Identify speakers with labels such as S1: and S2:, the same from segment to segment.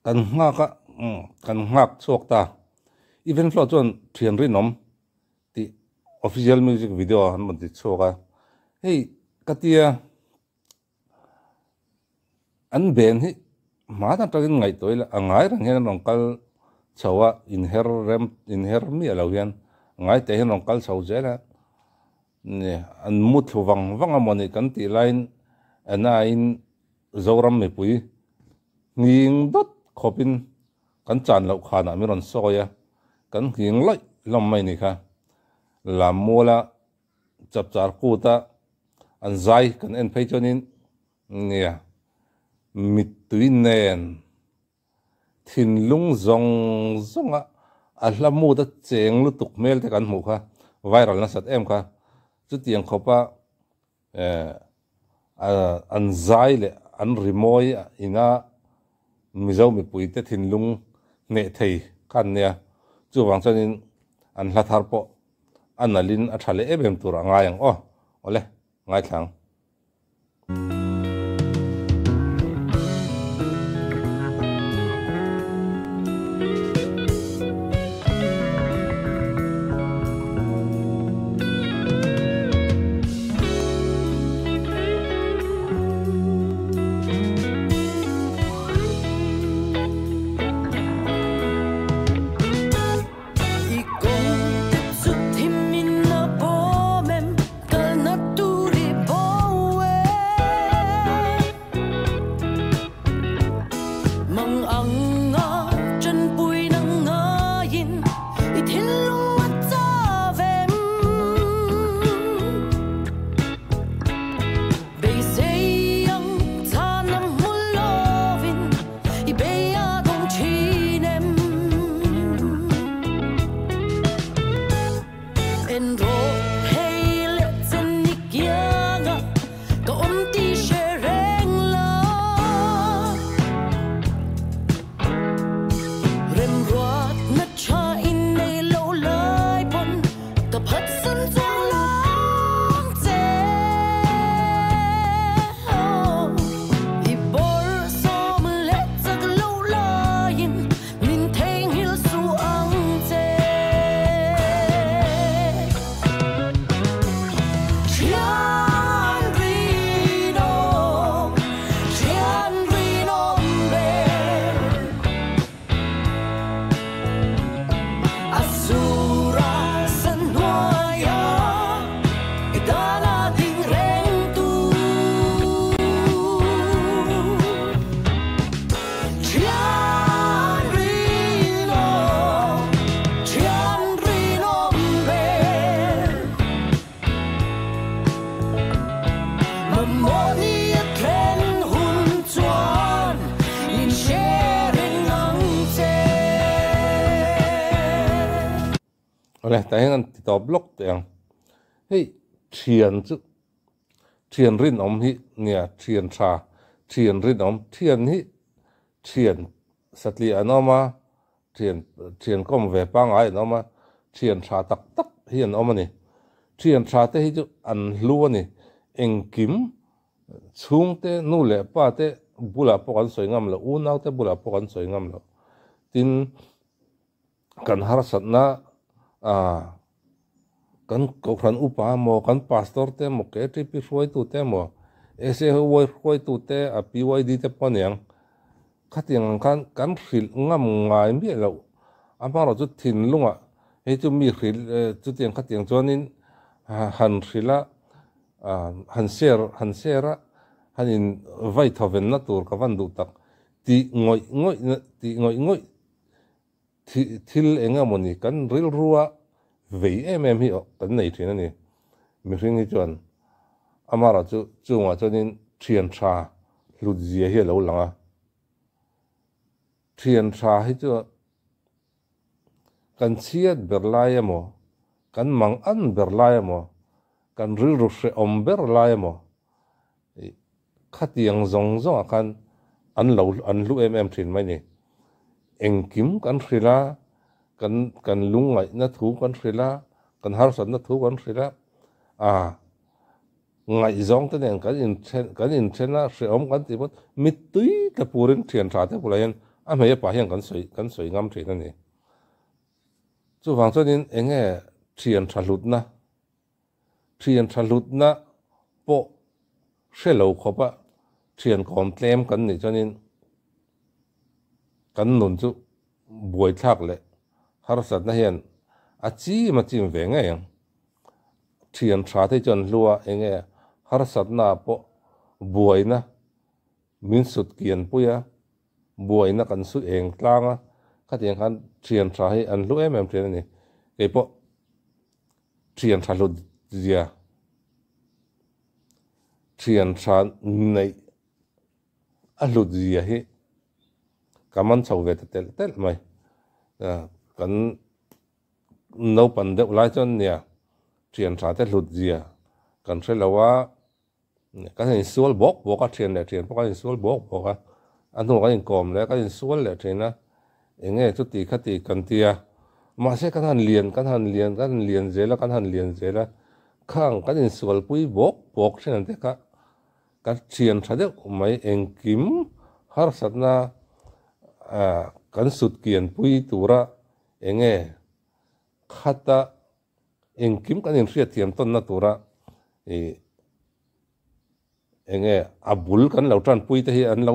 S1: Kan nghak a, kan nghak chhuak ta. Even Flow chuan thian rinawm tih official music video an rawn ti chhuak a. Hei ka tia an ben hi hman atangin ngaihtuah ila a ngai reng hian an rawn kal chho a, inher rem inher miah lo hian a ngai teh hian an rawn kal chho zel a. An mu thlu vang vang a mawni kan tih laiin Anna-in Zoram mipui nghing dawt khawpin kan chan loh khanah min rawn sawi a, kan nghing laih hlawm mai ni kha. Lammuala chapchar kuta an zai kan en phei chuanin nia mittui nen thinlung zawng zawnga a hla mut a cheng lutuk hmel te kan hmuh kha viral nasat em kha. Chutiang khawpa An zai leh an rimawi ina Mizo mipuite thinlung hneh thei kha an nia. Chuvang chuanin an hla thar pawh a nalhin a tha leh em em tur a ngai ang aw. Awle, ngaithla ang. Awle, tah hian an ti tawp lawk teh ang. Hei thian chu thian rinawm hi nia thian tha thian rinawm thian hi thian satliah an awm a Thian thian kawm ve pangngai an awm a, thian tha tak tak hi an awm a ni. Thian tha te hi chu an hlu a ni. Engkim chhungte nu leh pa te bulah pawh kan sawi ngam lo, unau te bulah pawh kan sawi ngam lo. Tin, kan harsatna ah kan kohhran upa emaw, kan pastor te emaw, KTP hruaitu te emaw, SAY hruaitu te, a PYD te pawh a niang. Khatiang ang khan kan hrilh ngam ngai miah loh. Amaherawh chu thinlungah hei chu mi hrilh chutiang khatiang chuanin han hrilh a, han share han share a, han in vai thawvenna tur ka van duh tak tih ngawih ngawih tih ngawih ngawih thil eng emaw ni kan rilrua vei em em hi kan nei thin a ni. Mihring hi chuan amaherawh chu chungah chuanin thian tha hlut zia hi a lo lang a. Thian tha hi chu kan chhiat ber lai emaw, kan mang an ber lai emaw, kan rilru hrehawm ber lai emaw Khatiang zawng zawngah khan an lo an hlu em em thin mai ni. Engkim kan hrilh a, kan kan lungngaihna thu kan hrilh a, kan harsatna thu kan hrilh a, ah ngaihzawng te nen kan inthen kan inthen a, hrehawm kan tih pawn mittui tla purin thian tha te bulah hian A hmei a pa hian kan sawi kan sawi ngam thin a ni. Chuvang chuanin eng nge thian tha hlutna, thian tha hlutna pawh hre lo khawpa thian kawm tlem kan nih chuanin kan nun chu buaithlak leh harsatna hian a chim a chim ve ngei ang. Thian tha te chuan hlua eng nge harsatna pawh buaina Min sut kian pui a, buaina kan su eng tlang a, khatiang khan thian tha hi an hlu em em thin a ni. Kei pawh thian tha hlut zia, thian tha neih a hlut zia hi ka man chho ve ta telh telh mai. Kan naupan deuh lai chuan nia thian tha te hlut zia kan hre lo a. Kan insual bawk bawk a, thian leh thian pawh kan insual bawk bawk a, a hnuah kan inkawm leh a, kan insual leh thin a, eng nge chuti khati kan ti a, mahse kan han lian kan han lian kan han lian zel a, kan han lian zel a, khang kan insualpui bawk bawk thin ang te kha kan thian tha deuh mai engkim harsatna ah kan sut kianpui tura eng nge khata Engkim kan inhriatthiam tawnna tura ih eng nge a bul kan lo tanpui te hi an lo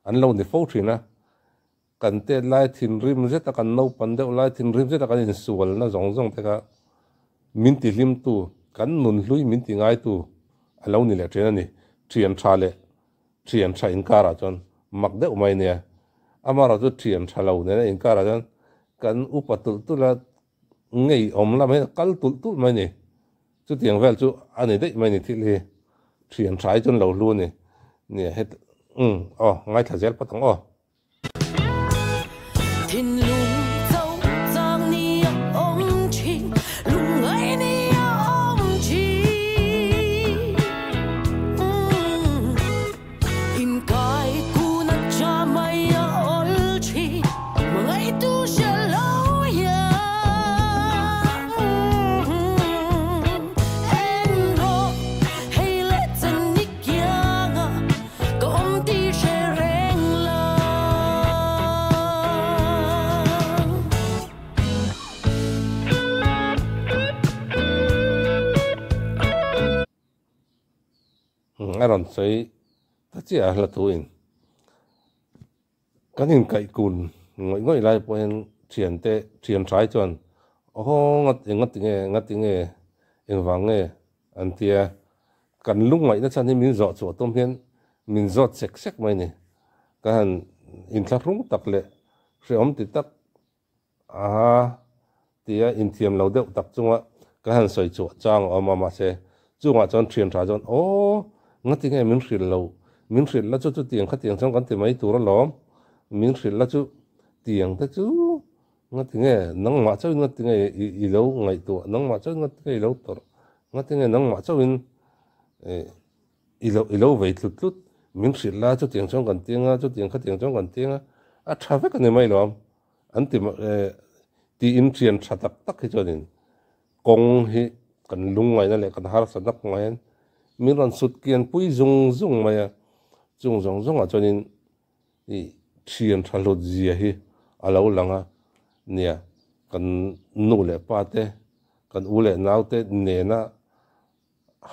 S1: an lo ni fo thin a, kan tet lai thinrim zeta kan naupan deuh lai thinrim zeta kan insualna zawng zawng te kha min ti hlimtu kan nunhlui min ti ngaitu a lo ni leh thin a ni. Thian tha leh thian tha inkarah chuan mak deuh mai nia, amaherawhchu thian tha lo nena inkarah chuan kan upa tulh tulh a, Ngei awm lam hian a kal tulh tulh mai ni. Chutiang vel chu a ni daih mai ni thil hi. Thian tha hi chuan lo hlu a ni. Nia het umm aw ngaithla zel phawt ang aw.
S2: Thinlung cho chang ni a awm thin, lungngai ni a awm thin. Inkai kun a cha mai a awl thin, hmangaihtu hria lo hian. En rawh, hei leh chen ni kianga ka awm tih hre reng la.
S1: A rawn sawi ta chiah a hla thu in kan inkaih kun ngawih ngawih lai pawh hian thian te thian hrai chuan aw ngat eng ngati nge ngati nge engvang nge an tia kan lungngaihna chhan hi min zawh chhuah tum hian min zawt sek sek mai a ni ka han inthlahrung tak leh hrehawm ti tak Aha, tia inthiam lo deuh tak chunga ka han sawi chhuah chang a awm a, mahse chungah chuan thian tha chuan aw, ngati nge min hrilh lo, min hrilh la chu chutiang khatiang chuan kan ti mai tur alawm, min hrilh la chu tiang te chu ngati nge nangmah chauhin ngati nge i lo ngaihtuah, nangmah chauhin ngati nge i lo tawrh, ngati nge nangmah chauhin I lo i lo vei tlut tlut, min hrilh la chutiang chuan kan tiang a, chutiang khatiang chuan kan tiang a, a tha vek a ni mai lo, an ti eh tiin thian tha tak tak hi chuanin kawng hi kan lungngaihna leh kan harsatna kawngah hian min rawn sut kian pui zung zung mai a, chung zawng zawngah chuanin i thian tha hlut zia hi a lo lang a, nia kan nu leh pa te kan u leh nau te nena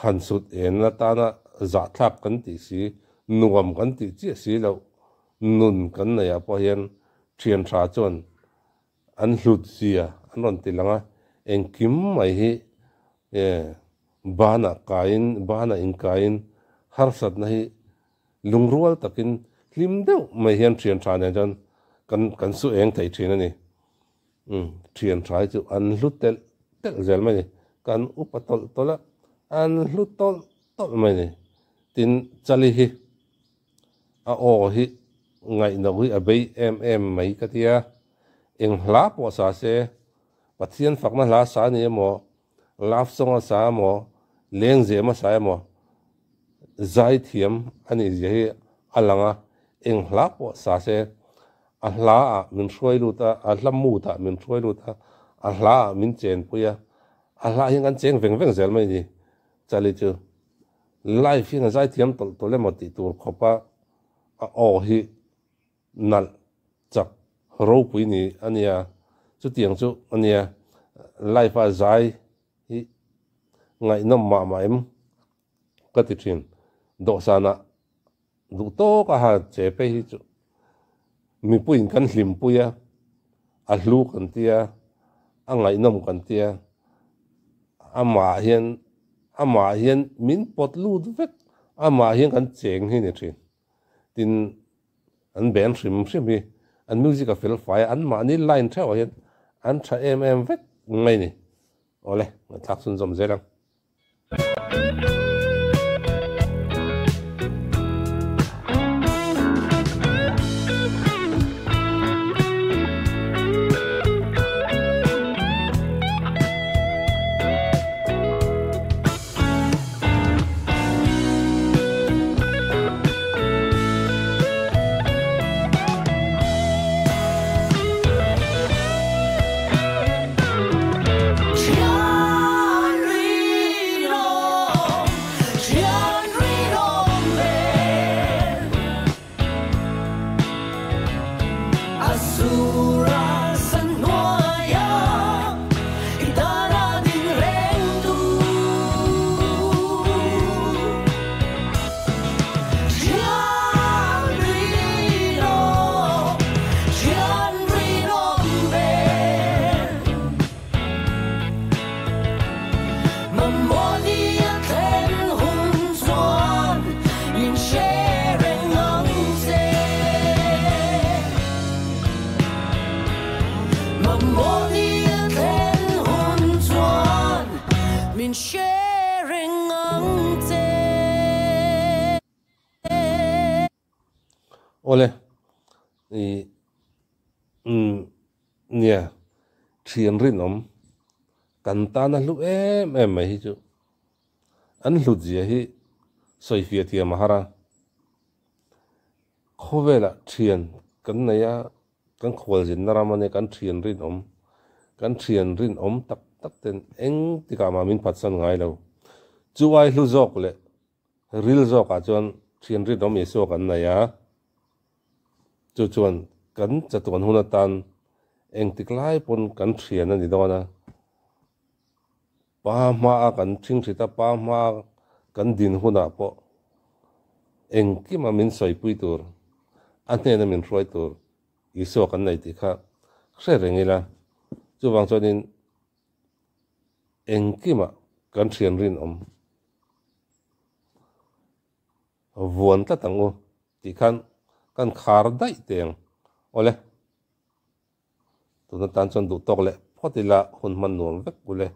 S1: Han sut en atana zahthlak kan tih si, nuam kan tih chiah si loh nun kan neih ah pawh hian thian tha chuan an hlut zia an rawn ti lang a, engkim mai hi banah kaiin, banah inkaiin harsatna hi lungrual takin hlim deuh mai hian thian tha nen chuan kan kan su eng thei thin a ni. Umm, thian tha hi chu an hlu telh telh zel mai a ni. Kan upa tawlh tawlh a, an hlu tawlh tawlh mai a ni. Tin, Chali hi a aw hi ngaihno hi a bei em em mai ka ti a, eng hla pawh sa se, Pathian fakna hla sa a ni emaw, love song a sa emaw, lengzem a sa emaw, zai thiam a nih zia hi a lang a, eng hla pawh sa se, A hla ah min hruai lut a, a hla mood ah min hruai lut a, a hla ah min chenpui a, a hla hian kan cheng veng veng zel mai a ni. Chali chu live hian a zaithiam tawlh tawlh emaw tih tur khawpa a aw hi nalh chak ropui ni a nia, chutiang chu a nia live a zai hi ngaihnawm mah mah em ka ti thin. Dawhsanah duh tawk a ha che phei hi chu mipuiin kan hlimpui a, a hlu kan tia, a ngaihnawm kan tia, amah hian amah hian min pawt lut vek, amah hian kan cheng hi ni thin. Tin, an band hrim hrim hi an music a fel fai a, anmahni line theuhah hian an tha em em vek mai ni. Awle, ngaihthlak chhunzawm zel ang. Awle, i umm nia thian rinawm kan tana hlu em em mai hi chu an hlut zia hi sawifiah thiam a har a. Khawvelah thian kan nei a, kan khualzinna ram a nia, kan thian rinawm, kan thian rinawm tak tak ten eng tikah mah min phatsan ngai lo. Chu ai hlu zawk leh ril zawkah chuan thian rinawm Isua kan nei a, chu chuan kan chatuan hun atan engtik lai pawn kan thian a ni dawn a. Pa hmaa kan ṭhingṭhit a, pa hmaa kan din hunah pawh engkima min sawipui tur, a hnena min hruai tur Isua kan nei tih kha hre reng ila. Chuvang chuanin engkima kan ṭhian rinawm vuan tlat ang u tih khan kan khar daih teh ang. Awle. Tuna tan chuan duh tawk leh phawt ila hun hman nuam vek ule.